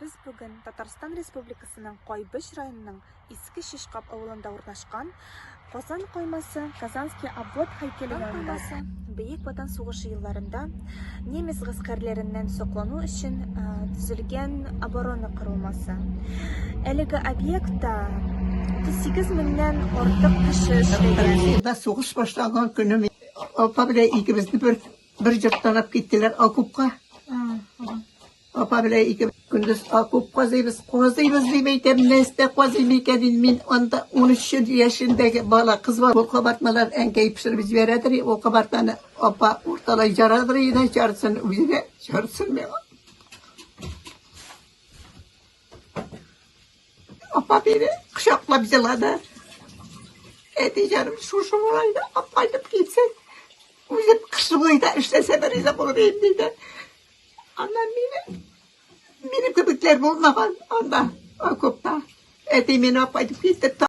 Без бүген Татарстан Республикасының Кайбыч районының Иске Чишкап авылында урнашкан Казан каймасы, Казанский обвод һәйкәле янында. Бөек Ватан сугышы елларында немец гаскәрләреннән саклану өчен төзелгән оборона корылмасы. Әлеге объектта 38 меңнән артык кеше эшләгән. Елда сугыш башланган көне апа белән икебезне бер бер йорттан алып киттеләр окопка. Апа белән ике көндез окоп казыйбыз, казыйбыз дип әйтәм, нәрсә казыйм икән инде мин анда 13 яшендәге бала кыз бар. Ул кабартмалар әнкәй пешереп җибәрәдер, ул кабартманы апа урталай жарадыр иде, жарысын үзенә, жарысын миңа. Апа мине кочаклап җылады. Әти җаным, шушы малайны алып кайтып китсәң, үзем кыш буе да эшләсәм риза булыр идем, диде. Аннан мине, минем кебекләр булмаган анда, окопта. Әти мине алып кайтып китте.